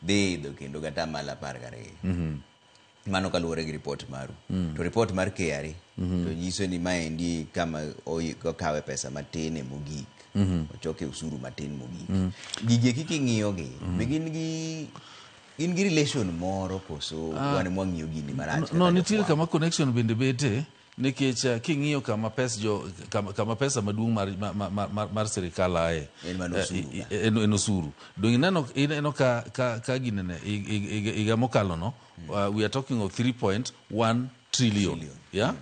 Dhi idho kendo gi atamalo 12. Mano kaluwore gi report maru. To report mar KRA to nyiso ni maendi kama okawe pesa matin e mogik. Ochoke osuru matin mogik. Gigi eki king'iyo gi, be gin gi relation moro koso wan ema wang'iyo gini marach? No, kaka nitiere jofwambo? Kama connection bende bete nikech king'iyo kama pes jo kama pesa maduong' mar sirikal aye En mana osuru ka. En osuru. Dong ineno ka ginene higa mokalo no, we are talking of 3.1 trillion. Trillion. Yeah,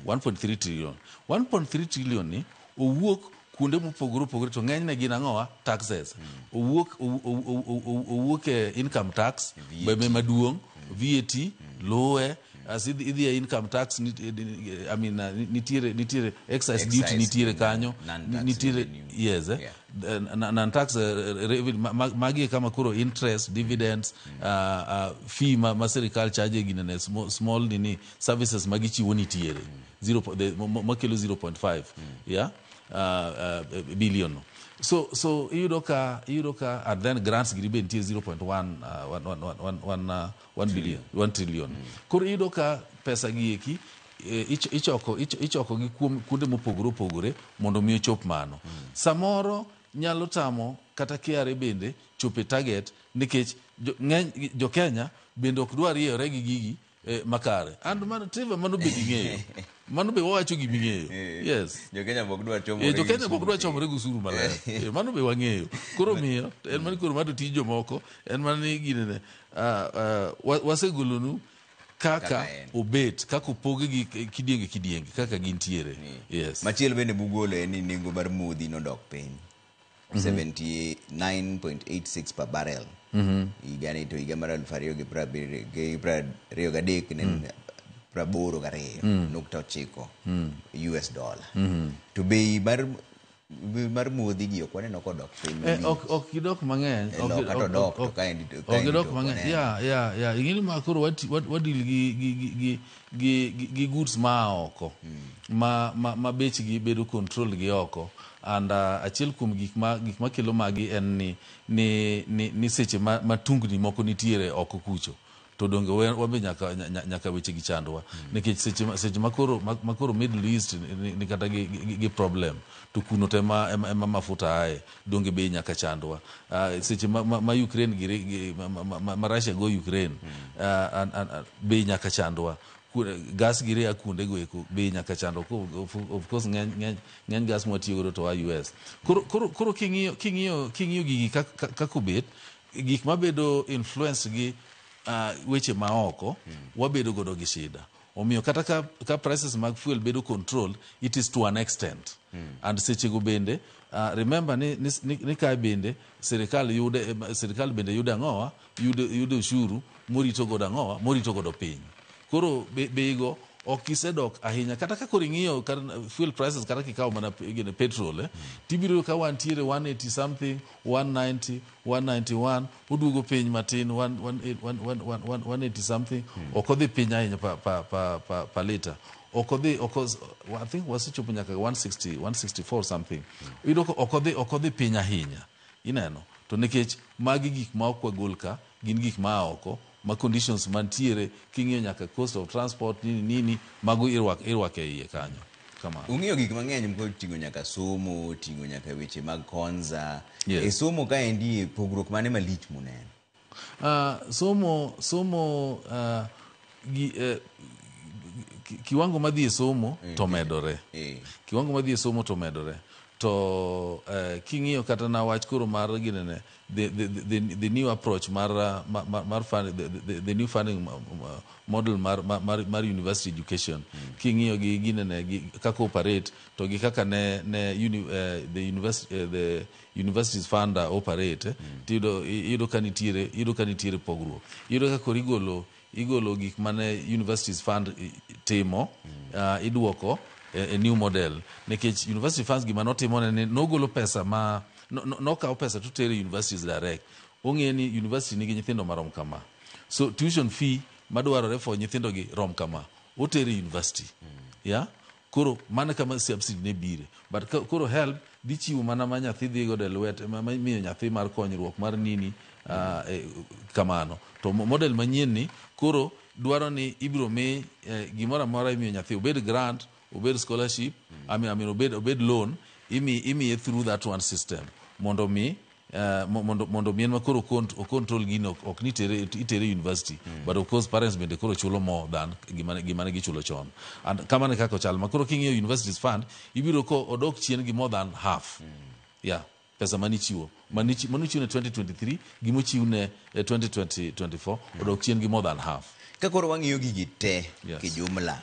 1.3 trillion. 1.3 trillion ni owuok kuonde mopogore opogore, to ng'enyne gin ang'owa? Taxes. Owuok e income tax. VAT. Beme maduong' VAT luwe. As idhi e income tax, I mean, nitiere excise duty. Excise, Nitiere kanyo. Non-tax Nitiere revenue. Yes, eh? Non-tax revenue, magi e kama koro interest, dividends, fee ma sirikal charge ginene small nini services magichiwo nitiere makelo 0.5, yeah, billion no. So iyudo ka and then grants giri be nitie 0.1 1 1 billion, 1 trillion. Koro iyudo ka pesa gi eki ichoko gi kuom kuonde mopogore opogore mondo mi ochop mano. Samoro nyalo tamo kata KRA bende chopo e target nikech ng'eny jo Kenya bende ok dwar rieyore gi gigi makare. And mano, Trevor, mano be ging'eyo. Mano be wawacho giming'eyo. Yes. Jo Kenya ok dwar chomore Jo gi Kenya ok osuru dwa piny. Chomore gi osuru maler. Mano be wang'eyo. Koro miyo en mani koro mano tij jomoko en mana ni ginene wasegolonu kaka Kaka en. Obet kaka opogi gi kidienge kidienge kaka gintiere. Yes. Machielo bende bugolo en ni nengo mar modhi nodok piny 79.86 per barrel higani, to higa mar 2023 ne en 82.9 US dollar. To bei mar modhi gi ok waneno kodok piny malich. Ok gidok mang'eny. Dok kata odok, to kaendi Ok kaendi gidok to ok mang'eny. waneno. Ya, ing'eni ma koro wadil gi goods ma oko ma bechgi bedo control gi oko. And achiel kuom gik ma kelo magi en ni seche ma tungni moko nitiere oko kucho to donge wabe nyaka weche gi chandwa nikech seche ma koro Middle East ni kata gi problem to kuno to ema mafuta aye, donge bei nyaka chandwa? Seche ma Ukraine gi ma Russia go Ukraine, bei nyaka chandwa. Gas gi ria kuonde go eko bei nyaka chandwa. Of course ng'eny gas mwatiyo godo to a US. Koro king'iyo gigi kaka obet, gik mabedo influence gi weche ma oko, wabedo godo gi shida. Omiyo kata ka prices mag fuel bedo controlled, it is to an extent. And sechego bende remember ni kae bende sirikal bende yudo ang'owa, yudo ushuru morito godo ang'owa, morito godo piny. Koro beigo ok gisedok ahinya. Kata ka koro ing'iyo fuel prices, kata kikawo mana gine petrol, tibiro yudo ka wantiere 180 something, 190, 191, oduogo piny matin 180 something. Ok odhi piny ahinya pa lita. Ok odhi, ok I think wasechopo nyaka 160, 164 something. Iyudo ka ok odhi piny ahinya. Ineno to nikech magi gik ma ok wagol ka gin gik ma a oko ma conditions mantiere king'iyo nyaka cost of transport, nini nini, mago irwako e iye kanyo kamano. Ung'iyo gik mang'eny koting'o nyaka somo, ting'o nyaka weche mag konza. Yes. E somo kaendi, pogruok mane malich muneno? Somo, kiwango madhi e somo to medore. Kiwango madhi e somo to medore. To king'iyo kata na wach koro mar ginene the new approach mar fund, the new funding model mar university education, king'iyo gi ginene gi kaka operate to gi kaka ne the universities fund operate, tiyudo iyudo ka nitiere pogruok. Iyudo ka koro igolo gik mane universities fund timo, iduoko e new model, nikech university funds gima notimo ne ni nogolo pesa ma nokawo pesa to tere universities direct. Ong'e ni university nigi nyithindo marom kama, so tuition fee madwarore for nyithindo gi rom kama, otere university. Yeah, koro mano kama subsidy ne bire. But koro HELB dhi chiwo mana ma nyathi dhi godo e lwete, ma miyo nyathi mar konyruok mar nini. Kamano to model manyien ni koro dwaro ni ibiro mi gimoro amora imiyo nyathi, obed grant, obed scholarship, I mean obed loan, imiye through that one system mondo mi mondo mi en ma koro o control gino, ok ni itere university. But of course parents bende koro chulo more than gima ne gichulo chon. And kamano e kaka ochal ma koro king'iyo universities fund, ibiro ko odok chien gi more than half. Yeah, pesa manichiwo manichiwo ne 2023 gi mochiw ne 2024 odok chien gi more than half. Ka koro wang'iyo gigi te Yes. kijumla.